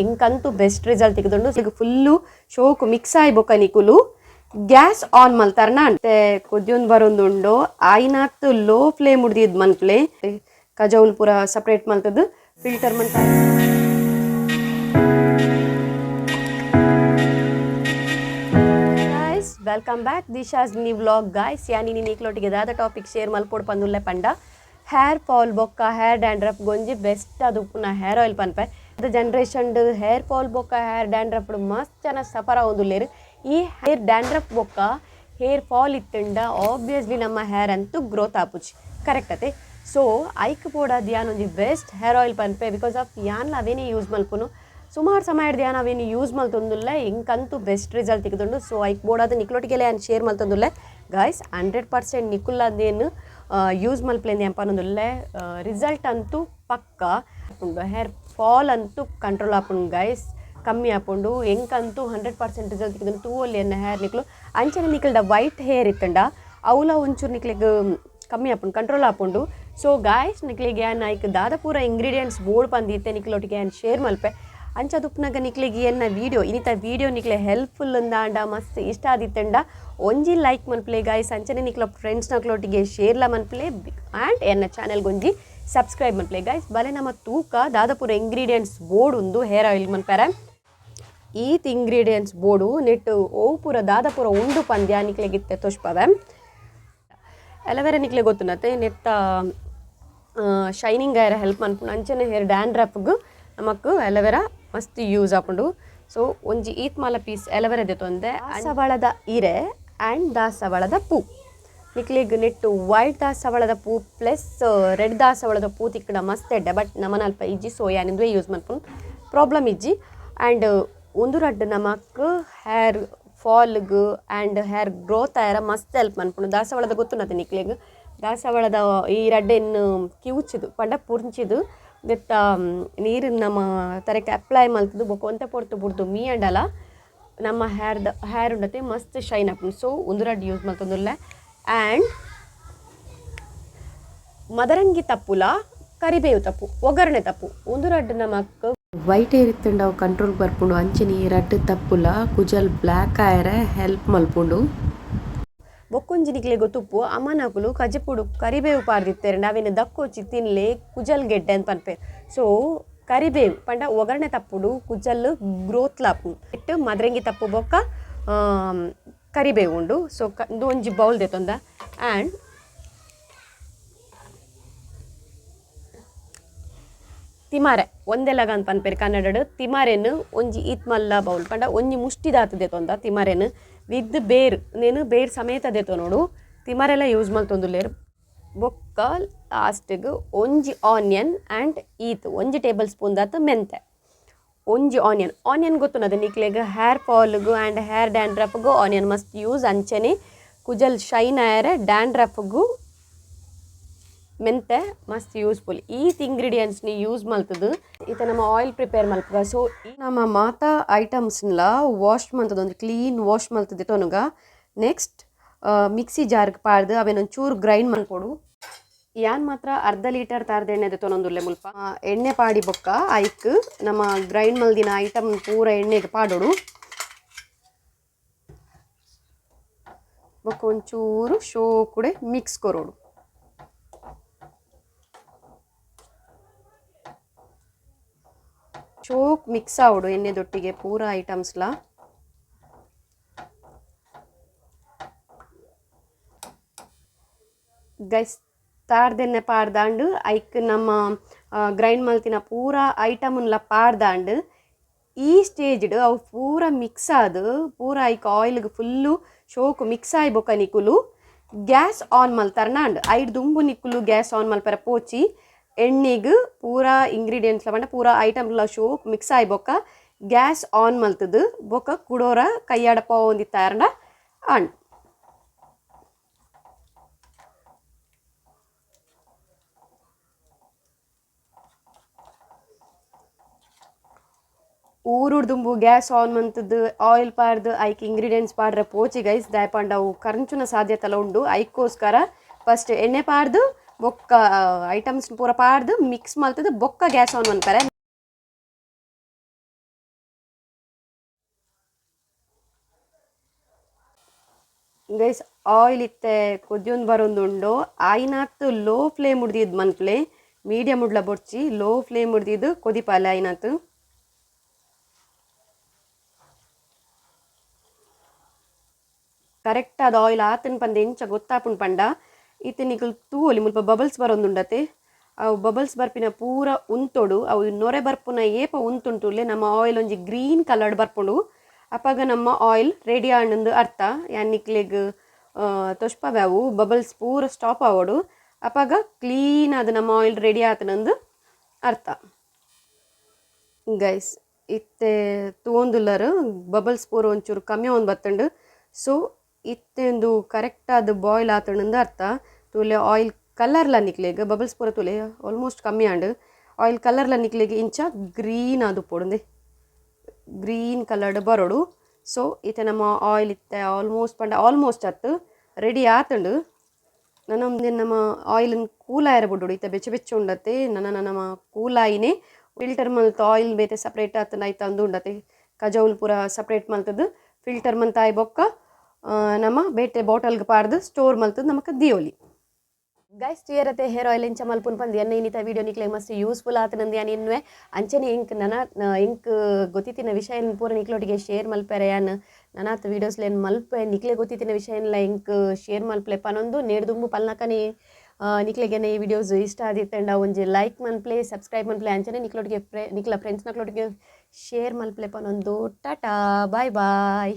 ಎಂಕಂತೂ best result ತಿಕ್ಕುದುಂಡು. Full ಶೋಕು mix ಆಯಿ ಬೊಕ್ಕ ನಿಕುಲು ಗ್ಯಾಸ್ ಆನ್ ಮಲ್ತಾರನ ಅಂತೆ ಕೊದ್ಯೊಂದು ಬರೊಂದುಂಡು. ಆಯ್ನಾತ್ ಲೋ ಫ್ಲೇಮ್ ಉಡ್ದಿದ್ ಮನ್ಪ್ಲೆ. ಕಜೌನ್ ಪೂರ ಸಪ್ರೇಟ್ ಮಲ್ತದ್ದು ಫಿಲ್ಟರ್ ಮಲ್ತ. Guys, welcome back Disha's new vlog. Guys, ಯಾನಿ ನಿಕ್ಲೊಟ್ಟಿಗೆ ದಾದ ಟಾಪಿಕ್ ಶೇರ್ ಮಲ್ಪೊಡು ಪಂದುಲ್ಲೆ ಪಂಡ, ಹೇರ್ ಫಾಲ್ ಬೊಕ್ಕ ಹೇರ್ ಡ್ಯಾಂಡ್ರಫ್ ಗೊಂಜಿ ಬೆಸ್ಟ್ ಅದು ಉಪ್ಪುನ ಹೇರ್ ಆಯಿಲ್ ಪನ್ಪೆ. Generation hair fall ಬೊಕ್ಕ ಹೇರ್ ಡ್ಯಾಂಡ್ರಫ್ ಮಸ್ತ್ ಜನ ಸಫರ್ ಆವೊಂದುಲ್ಲೆರ್. ಈ ಹೇರ್ ಡ್ಯಾಂಡ್ರಫ್ ಬೊಕ್ಕ ಹೇರ್ ಫಾಲ್ ಇತ್ತುಂಡ ಆಬ್ವಿಯಸ್ಲಿ ನಮ್ಮ ಹೇರ್ ಅಂತೂ ಗ್ರೋತ್ ಆಪುಜಿ, ಕರೆಕ್ಟ್ ಅತೆ? ಸೊ ಐಕ್ ಬೋಡಾದ್ ಯಾನ್ ಒಂಜಿ best hair oil ಪನ್ಪೆ. Because of ಯಾನ್ಲ ಅವೇನೇ use ಮಲ್ಪುನು. ಸುಮಾರು ಸಮಯ ಹಿಡ್ದು ಯಾನ್ ಅವೇನು ಯೂಸ್ ಮಲ್ತೊಂದುಲ್ಲೆ. ಎಂಕಂತೂ ಬೆಸ್ಟ್ ರಿಸಲ್ಟ್ ತಿಕ್ಕುದುಂಡು. ಸೊ ಐಕ್ ಬೋಡಾದ್ ನಿಕ್ಲೊಟ್ಟಿಗೆಲ್ಲ ಯಾನ್ ಶೇರ್ ಮಲ್ತೊಂದುಲ್ಲೆ. ಗಾಯ್ಸ್, 100% ನಿಕುಲ್ಲದೇನು ಯೂಸ್ ಮಲ್ಪಲೇಂದು ಯಾನ್ ಪನೊಂದುಲ್ಲೆ. ರಿಸಲ್ಟ್ ಅಂತೂ ಪಕ್ಕ ಉಂಡು. ಹೇರ್ ಫಾಲ್ ಅಂತೂ ಕಂಟ್ರೋಲ್ ಆಪುಂಡು ಗಾಯ್ಸ್, ಕಮ್ಮಿ ಆಪುಂಡು. ಎಂಕಂತೂ 100% ರಿಸಲ್ಟ್ ತಿಕ್ಕುದುಂಡು. ತೂವೊಲಿ ಎನ್ನ ಹೇರ್ ನಿಕ್ಲು. ಅಂಚನೆ ನಿಕಲ್ಡ ವೈಟ್ ಹೇರ್ ಇತ್ತಂಡ ಅವುಲ ಒಂಚೂರು ನಿಕ್ಲೆಗ್ ಕಮ್ಮಿ ಆಪುಂಡು, ಕಂಟ್ರೋಲ್ ಆಪುಂಡು. ಸೊ ಗಾಯ್ಸ್, ನಿಕ್ಲೆಗ್ ಯಾನ್ ಐಕ್ ದಾದ ಪೂರ ಇಂಗ್ರೀಡಿಯೆಂಟ್ಸ್ ಬೋಡ್ ಪಂದಿತ್ತೆ ನಿಕ್ಲೊಟ್ಟಿಗೆ ಯಾನ್ ಶೇರ್ ಮಲ್ಪೆ. ಅಂಚ ಉಪ್ಪುನಗ ನಿಕ್ಲೆಗ್ ಎನ್ನ ವೀಡಿಯೋ, ಇನ್ನಿತ ವೀಡಿಯೋ ನಿಕ್ಲೆ ಹೆಲ್ಪ್ಫುಲ್ ಅಂದಾಂಡ, ಮಸ್ತ್ ಇಷ್ಟ ಆದಿತ್ತಂಡ ಒಂಜಿ ಲೈಕ್ ಮನ್ಪ್ಲೆ ಗಾಯ್ಸ್. ಅಂಚನೆ ನಿಕ್ಲ ಫ್ರೆಂಡ್ಸ್ ನಕ್ಲೊಟ್ಟಿಗೆ ಶೇರ್ಲ ಮನ್ಪ್ಲೆ ಆ್ಯಂಡ್ ಎನ್ನ ಚಾನೆಲ್ಗೆ ಒಂಜಿ ಸಬ್ಸ್ಕ್ರೈಬ್ ಮನ್ಪ್ಲೆ ಗಾಯ್ಸ್. ಬಲೆ ನಮ್ಮ ತೂಕ ದಾದ ಪೂರ ಇಂಗ್ರೀಡಿಯೆಂಟ್ಸ್ ಬೋರ್ಡ್ ಉಂದು ಹೇರ್ ಆಯಿಲ್ ಮನ್ಪೆರೆ. ಈತ್ ಇಂಗ್ರೀಡಿಯೆಂಟ್ಸ್ ಬೋಡು. ನೆಟ್ ಓ ಪೂರ ದಾದ ಪೂರ ಉಂಡು ಪಂದ್ಯ ನಿಕ್ಲೆಗಿತ್ತೆ ತೋಷ್ಪವೆ. ಅಲೋವೆರಾ ನಿಕ್ಲೆ ಗೊತ್ತುನತೆ, ನೆತ್ತ ಶೈನಿಂಗ್ ಆಯರ ಹೆಲ್ಪ್ ಮನ್ಪುಂಡು. ಅಂಚನೆ ಹೇರ್ ಡ್ಯಾಂಡ್ರಫ್ಗ್ ನಮಕ್ ಅಲೋವೆರಾ ಮಸ್ತ್ ಯೂಸ್ ಆಪುಂಡು. ಸೊ ಒಂಜಿ ಈತ್ ಮಾಲ piece aloe vera ದೆತೊಂದೆ. ದಾಸವಾಳದ ಇರೆ ಆ್ಯಂಡ್ ದಾಸವಾಳದ ಪೂ. ನಿಕ್ಲೆಗ್ ನೆಟ್ಟು ವೈಟ್ ದಾಸವಾಳದ ಪೂ ಪ್ಲಸ್ ರೆಡ್ ದಾಸವಾಳದ ಪೂ ತಿಕ್ಕಡ ಮಸ್ತ್ ಎಡ್ಡೆ. ಬಟ್ ನಮನಲ್ಪ ಇಜ್ಜಿ. ಸೊ ಯಾನಿಂದುವೆ ಯೂಸ್ ಮನ್ಪುನು, ಪ್ರಾಬ್ಲಮ್ ಇಜ್ಜಿ. ಆ್ಯಂಡ್ ಒಂದು ರಡ್ಡ್ ನಮಕ್ ಹೇರ್ ಫಾಲ್ಗ್ and hair growth ಆಯರ ಮಸ್ತ್ ಹೆಲ್ಪ್ ಮನ್ಪುಂಡು. ದಾಸವಾಳದ ಗೊತ್ತುನತೆ ನಿಕ್ಲೆಗ್? ದಾಸವಾಳದ ಈ ರಡ್ಡೆನ್ ಕಿವುಚಿದು ಪಂಡ ಪುರ್ಂಚಿದು ದೆತ್ತ ನೀರು ನಮ್ಮ ತರೆಕ್ ಅಪ್ಲೈ ಮಲ್ತುದು ಬೊಕ ಒಂತೆ ಪೊರ್ತು ಬುಡ್ದು ಮೀಯಂಡಲ ನಮ್ಮ ಹೇರ್ದ ಹೇರ್ ಉಂಡತೆ ಮಸ್ತ್ ಶೈನ್ ಆಪುಂಡು. ಸೊ ಉಂದು ರಡ್ಡ್ ಯೂಸ್ ಮಲ್ತೊಂದುಲ್ಲೆ. ಆ್ಯಂಡ್ ಮದರಂಗಿ ತಪ್ಪುಲ, ಕರಿಬೇವು ತಪ್ಪು, ಒಗ್ಗರಣೆ ತಪ್ಪು, ಉಂದು ರಡ್ಡ್ ನಮಕ್ ವೈಟ್ ಹೇರ್ ಇತ್ತಂಡ ಅವು ಕಂಟ್ರೋಲ್ ಬರ್ಪುಂಡು. ಅಂಚನೆ ಈ ರಡ್ಡ್ ತಪ್ಪುಲ ಕುಜಲ್ ಬ್ಲ್ಯಾಕ್ ಆಯರೆ ಹೆಲ್ಪ್ ಮಲ್ಪುಂಡು. ಬೊಕ್ಕೊಂಜಿ ನಿಕ್ಲೆ ಗೊತ್ತುಪ್ಪು, ಅಮ್ಮನಕುಲು ಕಜಿಪುಡು ಕರಿಬೇವು ಪಾಡ್ದಿತ್ತೆರ್, ಅವೆನ್ ದಕ್ಕೊಚ್ಚಿ ತಿನ್ಲೆ, ಕುಜಲ್ ಗೆಡ್ಡೆ ಅಂತ ಪನ್ಪೆರ್. ಸೊ ಕರಿಬೇವು ಪಂಡ ಒಗ್ಗರಣೆ ತಪ್ಪುಡು ಕುಜಲ್ ಗ್ರೋತ್ ಲಾಪುಂಡು. ಇಟ್ಟು ಮದರಂಗಿ ತಪ್ಪು ಬೊಕ್ಕ ಕರಿಬೇವು ಉಂಡು. ಸೊ ಉಂದು ಒಂಜಿ ಬೌಲ್ ದೆತೊಂದ. ಆ್ಯಂಡ್ ತಿಮಾರೆ, ಒಂದೆಲಗ ಅಂತ ಪನ್ಪೆರ್ ಕನ್ನಡಡ್. ತಿಮಾರೆನ್ ಒಂಜಿ ಈತ್ ಮಲ್ಲ ಬೌಲ್ ಪಂಡ ಒಂಜಿ ಮುಷ್ಟಿದಾತ್ ದೆತೊಂದ. ತಿಮಾರೆನ್ ವಿತ್ ಬೇರ್, ನೇನು ಬೇರ್ ಸಮೇತ ದೆತೊನೊಡು. ತಿಮಾರೆಲ ಯೂಸ್ ಮಲ್ತೊಂದುಲ್ಲೆರ್. ಬೊಕ್ಕ ಲಾಸ್ಟಿಗ್ ಒಂಜಿ ಆನಿಯನ್ ಆ್ಯಂಡ್ ಈತ್ ಒಂಜಿ ಟೇಬಲ್ ಸ್ಪೂನ್ ದಾತ್ ಮೆಂತೆ. ಒಂಜಿ ಆನಿಯನ್. ಆನಿಯನ್ ಗೊತ್ತುನದ ನಿಕ್ಲೆಗ್? ಹೇರ್ ಫಾಲ್ಗ್ ಆ್ಯಂಡ್ ಹೇರ್ ಡ್ಯಾಂಡ್ರಫ್ಗ್ ಆನಿಯನ್ ಮಸ್ತ್ ಯೂಸ್. ಅಂಚನೆ ಕುಜಲ್ ಶೈನ್ ಆಯರೆ ಡ್ಯಾಂಡ್ರಫ್ಗು ಮೆಂತೆ ಮಸ್ತ್ ಯೂಸ್ಫುಲ್. ಈತ್ ಇಂಗ್ರೀಡಿಯೆಂಟ್ಸ್ని ಯೂಸ್ ಮಲ್ತದು ಇತ್ತೆ ನಮ್ಮ ಆಯಿಲ್ ಪ್ರಿಪೇರ್ ಮಲ್ಪುಗ. ಸೊ ನಮ್ಮ ಮಾತಾ ಐಟಮ್ಸ್ನ್ಲ ವಾಶ್ ಮಲ್ತದ, ಒಂಜಿ ಕ್ಲೀನ್ ವಾಶ್ ಮಲ್ತದೆ ತೊನುಗ. ನೆಕ್ಸ್ಟ್ ಮಿಕ್ಸಿ ಜಾರ್ಗ್ ಪಾಡ್ದು ಅವೆನ್ ಒಂಚೂರು ಗ್ರೈಂಡ್ ಮಲ್ಪೊಡು. ಯಾನ್ ಮಾತ್ರ ಅರ್ಧ ಲೀಟರ್ ತಾರ್ದ ಎಣ್ಣೆ ದೆತೊನೊಂದುಲ್ಲೆ ಮುಲ್ಪ. ಎಣ್ಣೆ ಪಾಡಿ ಬೊಕ್ಕ ಐಕ್ ನಮ್ಮ ಗ್ರೈಂಡ್ ಮಲ್ದಿನ ಐಟಮ್ ಪೂರ ಎಣ್ಣೆಗೆ ಪಾಡೊಡು. ಬೊಕ್ಕ ಒಂಚೂರು ಶೋಕುಡೆ ಮಿಕ್ಸ್ ಕೊರೊಡು. ಶೋಕ್ ಮಿಕ್ಸ್ ಆವೊಡು ಎಣ್ಣೆದೊಟ್ಟಿಗೆ ಪೂರ ಐಟಮ್ಸ್ಲ. ಗೈಸ್, ತಾರ್ದೆಣ್ಣೆ ಪಾಡ್ದಾಂಡ್. ಐಕ್ ನಮ್ಮ ಗ್ರೈಂಡ್ ಮಲ್ತಿನ ಪೂರ ಐಟಮ್ನ್ಲ ಪಾಡ್ದಾಂಡ್. ಈ ಸ್ಟೇಜ್ಡ್ ಅವು ಪೂರ ಮಿಕ್ಸ್ ಆದ್ ಪೂರ ಐಕ್ ಆಯಿಲ್ಗ್ ಫುಲ್ಲು ಶೋಕು ಮಿಕ್ಸ್ ಆಯಿ ಬೊಕ ನಿಕುಲು ಗ್ಯಾಸ್ ಆನ್ ಮಲ್ತಾರ್ನಾಂಡ್. ಐಡ್ ದುಂಬು ನಿಕುಲು ಗ್ಯಾಸ್ ಆನ್ ಮಲ್ಪರ ಪೋಚಿ. ಎಣ್ಣೆಗ್ ಪೂರ ಇಂಗ್ರೀಡಿಯೆಂಟ್ಸ್ ಪಂಡ ಪೂರ ಐಟಮ್ಲ ಶೋಕ್ ಮಿಕ್ಸ್ ಆಯಿ ಬೊಕ್ಕ ಗ್ಯಾಸ್ ಆನ್ ಮಲ್ತದು ಬೊಕ್ಕ ಕುಡೋರ ಕೈಯಾಡ ಪೋವೊಂದಿತ್ತಾರಂಡ ಆಂಡ್. ಊರುಡ್ದುಂಬು ಗ್ಯಾಸ್ ಆನ್ ಮಂತದ್ದು ಆಯಿಲ್ ಪಾಡ್ದು ಐಕ್ ಇಂಗ್ರೀಡಿಯೆಂಟ್ಸ್ ಪಾಡ್ರೆ ಪೋಚಿ ಗೈಸ್. ದಾಯೆ ಅವು ಕರಂಚುನ ಸಾಧ್ಯತೆಲ ಉಂಡು. ಐಕ್ಕೋಸ್ಕರ ಫಸ್ಟ್ ಎಣ್ಣೆ ಪಾಡ್ದು ಬೊಕ್ಕ ಐಟಮ್ಸ್ ಪೂರ ಪಾಡ್ದು ಮಿಕ್ಸ್ ಮಲ್ತದು ಬೊಕ್ಕ ಗ್ಯಾಸ್ ಆನ್ ಮನ್ಪರೆ. ಗೈಸ್, ಆಯಿಲ್ ಇತ್ತೆ ಕೊದ್ಯೊಂದು ಬರೊಂದುಂಡು. ಆಯಿನಾತ್ ಲೋ ಫ್ಲೇಮ್ ಉಡ್ದಿದ್ದು ಮನ್ಪ್ಲೆ, ಮೀಡಿಯಮ್ ಉಡ್ಲ ಬೊಡ್ಚಿ. ಲೋ ಫ್ಲೇಮ್ ಉಡ್ದಿದ್ದು ಕೊದಿಪಾಲೆ ಆಯಿನಾತ್. ಕರೆಕ್ಟ್ ಆದ ಆಯಿಲ್ ಆತನ್ ಪಂದ್ ಎಂಚ ಗೊತ್ತಾಪುಂಡು ಪಂಡ, ಇತ್ತೆ ನಿಕುಲು ತೂವೊಲಿ, ಮುಲ್ಪ ಬಬಲ್ಸ್ ಬರೊಂದುಂಡತೆ. ಅವು ಬಬಲ್ಸ್ ಬರ್ಪಿನ ಪೂರ ಉಂತೊಡು. ಅವು ನೊರೆ ಬರ್ಪುನ ಏಪ ಉಂತುಂಟುಲೆ, ನಮ್ಮ ಆಯಿಲ್ ಒಂಜಿ ಗ್ರೀನ್ ಕಲರ್ಡ್ ಬರ್ಪುಂಡು. ಅಪಗ ನಮ್ಮ ಆಯಿಲ್ ರೆಡಿ ಆಂಡ್ ಅರ್ಥ. ಯಾನ್ ನಿಕ್ಲೆಗ್ ತೊಷ್ಪವೆ, ಅವು ಬಬಲ್ಸ್ ಪೂರ ಸ್ಟಾಪ್ ಆವೊಡು. ಅಪಗ ಕ್ಲೀನ್ ಆದ್ ನಮ್ಮ ಆಯಿಲ್ ರೆಡಿ ಆತನಂದು ಅರ್ಥ. ಗೈಸ್, ಇತ್ತೆ ತೂವೊಂದುಲ್ಲರ್, ಬಬಲ್ಸ್ ಪೂರ ಒಂಚೂರು ಕಮ್ಮಿ ಆವೊಂದು ಬತ್ತುಂಡು. ಸೊ ಇತ್ತೆ ಉಂದು ಕರೆಕ್ಟ್ ಆದ್ ಬಾಯ್ಲ್ ಆತುಂಡು ಅರ್ಥ. ತೂಲೆ, ಆಯಿಲ್ ಕಲರ್ಲ ನಿಕ್ಲೆಗ್ ಬಬಲ್ಸ್ ಪೂರ ತೂಲೆ, ಆಲ್ಮೋಸ್ಟ್ ಕಮ್ಮಿ ಆಂಡ್. ಆಯಿಲ್ ಕಲರ್ಲ ನಿಕ್ಲೆಗ್ ಇಂಚ ಗ್ರೀನ್ ಆದ್ ಉಪ್ಪೊಡು, ಗ್ರೀನ್ ಕಲರ್ಡ್ ಬರೊಡು. ಸೊ ಇತ್ತೆ ನಮ್ಮ ಆಯಿಲ್ ಇತ್ತೆ ಆಲ್ಮೋಸ್ಟ್ ಪಂಡ ಆಲ್ಮೋಸ್ಟ್ ಅತ್ತು, ರೆಡಿ ಆತುಂಡು. ನನ ನಮ್ಮ ಆಯಿಲ್ ಕೂಲ್ ಆಯರ ಬುಡ್ಡು. ಇತ್ತೆ ಬೆಚ್ಚ ಬೆಚ್ಚ ಉಂಡತೆ. ನನ ನಮ್ಮ ಕೂಲಾಯಿನೇ ಫಿಲ್ಟರ್ ಮಲ್ತ್ ಆಯಿಲ್ ಬೇತೆ ಸಪ್ರೇಟ್ ಆತುಂಡ ಐತ ಅಂದು ಉಂಡತೆ. ಕಜೌಲ್ ಪೂರ ಸಪ್ರೇಟ್ ಮಲ್ತದು ಫಿಲ್ಟರ್ ಮಲ್ತಾಯಿ ಬೊಕ್ಕ ನಮ್ಮ ಬೇತೆ ಬಾಟಲ್ಗೆ ಪಾಡ್ದು ಸ್ಟೋರ್ ಮಲ್ತದು ನಮಕ್ ದಿಯೋಲಿ. ಗೈಸ್, ತುಯರತೆ ಹೇರ್ ಆಯಿಲ್ ಎಂಚ ಮಲ್ಪುನ್ ಪಂದ್. ಎನ್ನ ಇನ್ನಿತ ವಿಡಿಯೋ ನಿಕ್ಲೆಗ್ ಮಸ್ತ್ ಯೂಸ್ಫುಲ್ ಆತನಂದು ಯಾನ್ ಎನ್ನುವೆ. ಅಂಚನೆ ಇಂಕ್ ನನ ಇಂಕ್ ಗೊತ್ತಿತ್ತಿನ ವಿಷಯ ಪೂರ ನಿಕ್ಲೊಟ್ಟಿಗೆ ಶೇರ್ ಮಲ್ಪೆರೆ ಯಾನ್ ನನಾತ್ ವೀಡಿಯೋಸ್ಲೆನ್ ಮಲ್ಪೆ. ನಿಕ್ಲೆ ಗೊತ್ತಿತ್ತಿನ ವಿಷಯನ್ಲ ಇಂಕ್ ಶೇರ್ ಮಲ್ಪಲೆ ಪನೊಂದು, ನೇಡ್ದುಂಬು ಪಲ್ನಕನೆ, ನಿಕ್ಲೆಗೆನ ಈ ವಿಡಿಯೋಸ್ ಇಷ್ಟ ಆದಿತ್ತಂಡ ಒಂಜಿ ಲೈಕ್ ಮನ್ಪ್ಲೆ, ಸಬ್ಸ್ಕ್ರೈಬ್ ಮನ್ಪ್ಲೆ. ಅಂಚನೆ ನಿಕ್ಲೊಟ್ಟಿಗೆ ನಿಕ್ಲ ಫ್ರೆಂಡ್ಸ್ ನಕ್ಲೊಟ್ಟಿಗೆ ಶೇರ್ ಮಲ್ಪಲೆ ಪನೊಂದು, ಟಾಟಾ, ಬಾಯ್ ಬಾಯ್.